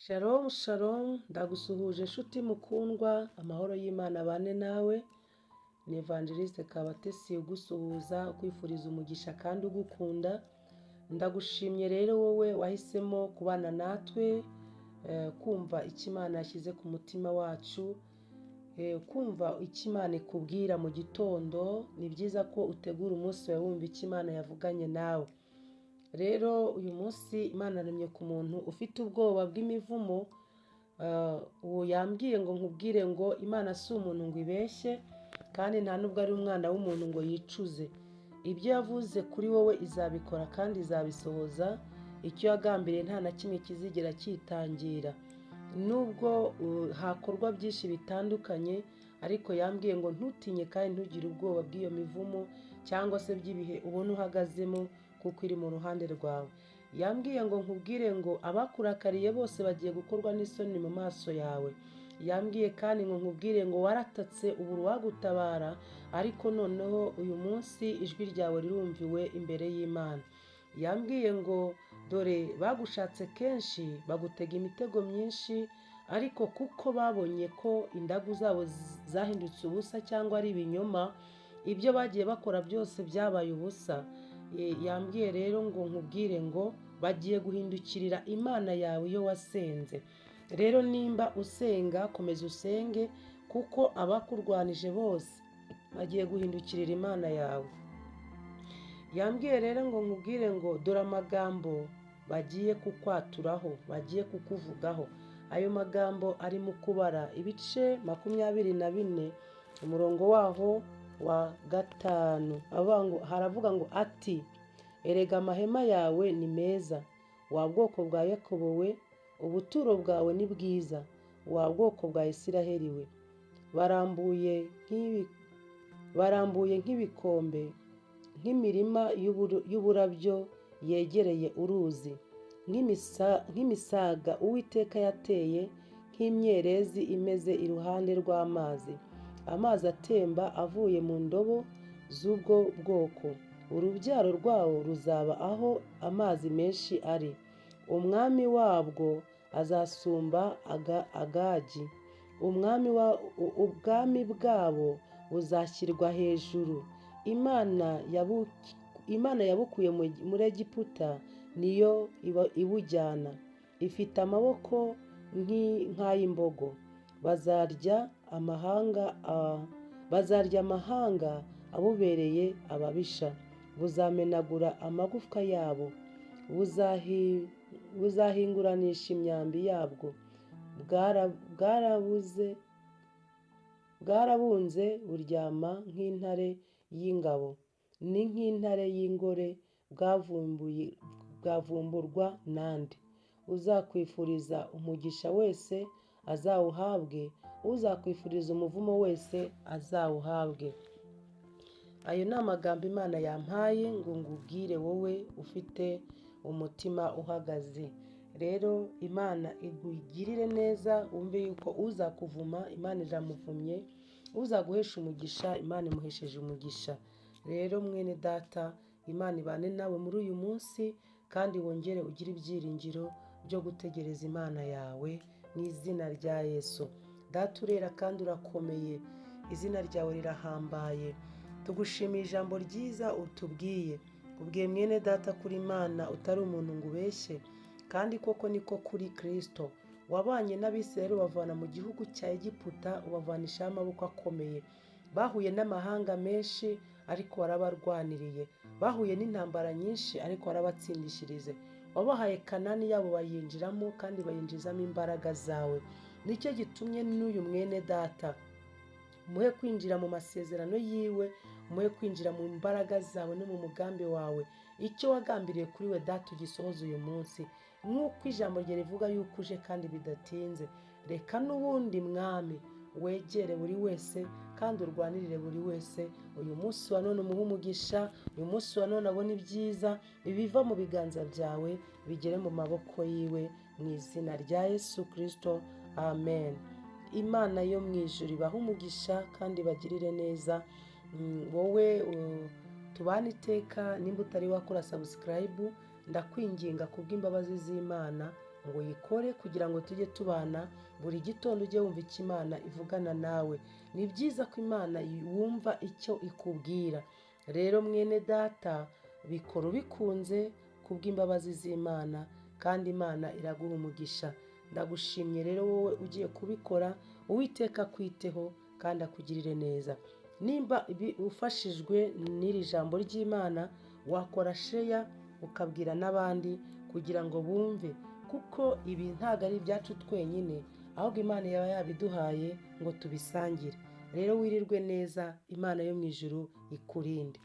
Shalom shalom, ndagusuhuje nshuti mukundwa, amahoro y'Imana abane nawe. Ni Evangeliste Kabatesi ugusuhuza, ukwifuriza umugisha kandi ugukunda. Ndagushimye rero wowe wahisemo kubana natwe, kumva icyo Imana yashyize ku mutima wacu, kumva icyo Imana ikubwira mu gitondo. Ni byiza ko utegura umunsi wawe wumva icyo Imana yavuganye nawe. Rero uyu munsi Imana yaremye ku muntu ufite ubwoba bw'imivumo. Uwo yambwiye ngo nkubwire ngo Imana si umuntu ngo ibeshye, kandi nta nubwo ari umwana w'umuntu ngo yicuze. Ibyo yavuze kuri wowe izabikora kandi izabisohoza. Icyo yagambiriye nta na kimwe kizigera cyitangira. Nubwo hakorwa byinshi bitandukanye, ariko yambwiye ngo ntutinye kandi ntugire ubwoba bw'iyo mivumo cyangwa se by'ibihe ubona uhagazemo, kuko iri mu ruhande rwawe. Yambwiye ngo nkubwire ngo abakurakariye bose bagiye gukorwa n'isoni mu maso yawe. Yambwiye kandi ngo nkubwire ngo waratatse ubura uwagutabara, ariko noneho uyu munsi ijwi ryawe rirumviwe imbere y'Imana. Yambwiye ngo dore bagushatse kenshi, bagutega imitego myinshi, ariko kuko babonye ko indagu zabo zahindutse ubusa cyangwa ari ibinyoma, ibyo bagiye bakora byose byabaye ubusa. Yambwiye rero ngo nkubwire ngo bagiye guhindukirira Imana yawe iyo wasenze. Rero nimba usenga, komeza usenge, kuko abakurwanije bose bagiye guhindukirira Imana yawe. Yambwiye rero ngo nkubwire ngo dore amagambo bagiye kukwaturaho, bagiye kukuvugaho. Ayo magambo ari mu Kubara ibice 24, umurongo waho wa 5. Haravuga ngo ati: "Erega amahema yawe ni meza, wa bwoko bwa Yakobo we, ubuturo bwawe ni bwiza, wa bwoko bwa Isiraheli we. Barambuye nk'ibikombe, nk'imirima y'uburabyo yegereye uruzi, nk'imisaga Uwiteka yateye, nk'imyerezi imeze iruhande rw'amazi, amazi atemba avuye mu ndobo z'ubwo bwoko. Urubyaro rwawo ruzaba aho amazi menshi ari, umwami wabwo azasumba Agagi, ubwami bwabo buzashyirwa hejuru. Imana yabukuye muri Egiputa niyo ibujyana, ifite amaboko nk'ay'imbogo. Bazarya amahanga abubereye ababisha, buzamenagura amagufwa yabo, buzahinguranisha imyambi yabwo. Bwarabunze buryama nk'intare y'ingabo, ni nk'intare y'ingore, bwavumburwa nande? Uzakwifuriza umugisha wese azawuhabwe, uzakwifuriza umuvumo wese azawuhabwe." Ayo ni amagambo Imana yampaye ngo ngubwire wowe ufite umutima uhagaze. Rero Imana ikugirire neza, wumve yuko uzakuvuma Imana iramuvumye, uzaguhesha umugisha Imana imuhesheje umugisha. Rero mwene data, Imana ibane nawe muri uyu munsi, kandi wongere ugire ibyiringiro byo gutegereza Imana yawe mu izina rya Yesu. Data, urera kandi urakomeye, izina ryawe rirahambaye. Tugushimiye ijambo ryiza utubwiye. Ubwiye mwene data kuri Imana utari umuntu ngo ubeshye, kandi koko niko kuri Kristo. Wabanye n'Abisirayeli ubavana mu gihugu cya Egiputa, ubavanishaho amaboko akomeye. Bahuye n'amahanga menshi, ariko warabarwaniriye. Bahuye n'intambara nyinshi, ariko warabatsindishirije. Wabahaye Kanani yabo bayinjiramo, kandi bayinjizamo imbaraga zawe. Nicyo gitumye n'uyu mwene data muhe kwinjira mu masezerano yiwe, muhe kwinjira mu mbaraga zawe no mu mugambi wawe. Icyo wagambiriye kuri we, Data, ugisohoze uyu munsi, nk'uko ijambo rye rivuga yuko uje kandi bidatinze. Reka n'ubundi, Mwami, wegere buri wese kandi urwanirire buri wese. Uyu munsi wa none umuhe umugisha, uyu munsi wa none abone ibyiza ibiva mu biganza byawe bigere mu maboko yiwe, mu izina rya Yesu Kirisito, amen. Imana yo mu ijuru ibahe umugisha kandi bagirire neza. Wowe tubane iteka. Nimba utari wakora subscribe, ndakwinginga kubw'imbabazi z'Imana. ngo uyikore kugira ngo tujye tubana buri gitondo, ujye wumva icyo Imana ivugana nawe. Ni byiza ko Imana wumva icyo ikubwira. Rero mwene data, bikora ubikunze kubw'imbabazi z'Imana, kandi Imana iraguha umugisha. Ndagushimye rero wowe ugiye kubikora. Uwiteka akwiteho kandi akugirire neza. Nimba ufashijwe n'iri jambo ry'Imana, wakora share ukabwira n'abandi kugira ngo bumve, kuko ibi ntabwo ari ibyacu twenyine, ahubwo Imana yaba yabiduhaye ngo tubisangire. Rero wirirwe neza, Imana yo mu ijuru ikurinde.